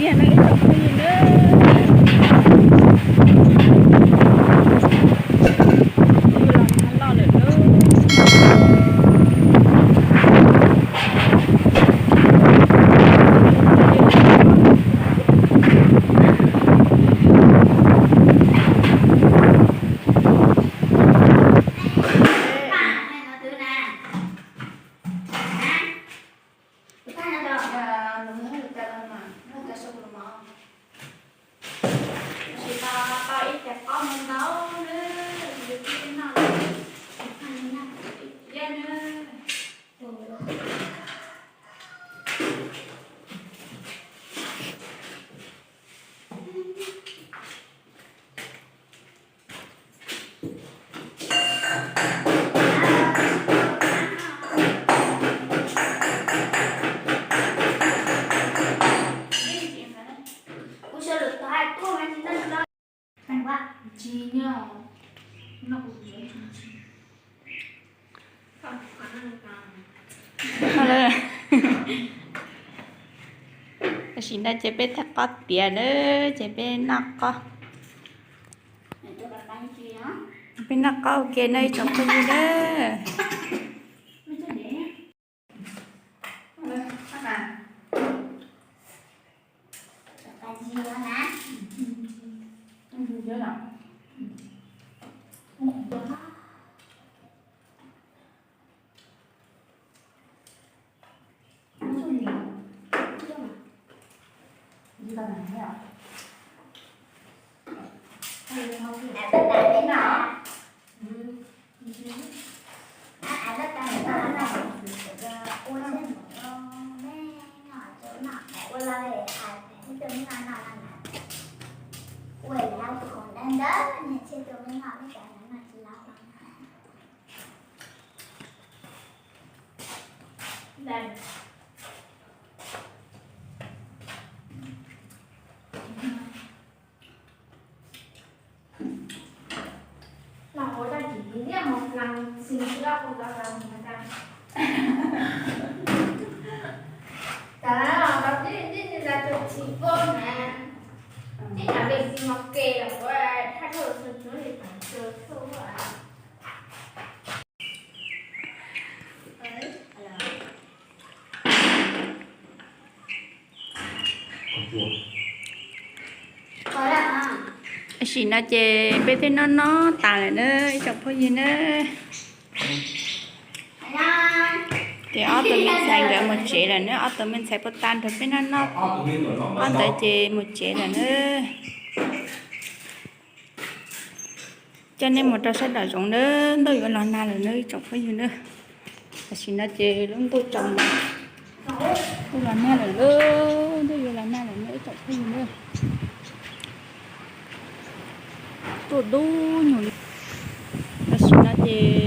Tiag no ib tsoom phooj ywg na, los nag loj lawm na. Tam sim no ces peb thaj qab tiav na, ces peb noj qab, peb noj qab ua ke na ib tsoom phooj ywg na. Tam sim no ces peb twb noj noj tas lawm na ib tsoom phooj ywg na. Ces ob tug me ntxhais nkawd mus tsev lawm na, ob tug me ntxhais puag ta nrog peb noj noj qab ntawd ces mus tsev lawm na. Coj nej mus rau sab nraum zoov na, ntuj yuav los nag lawm na ib tsoom phooj ywg na. Tam sim no ces lub ntuj tsaus ntuj los nag lawm lauj, ntuj yuav los nag lawm na ib tsoom phooj ywg na. Tuaj dub nyuag li. Tam sim no ces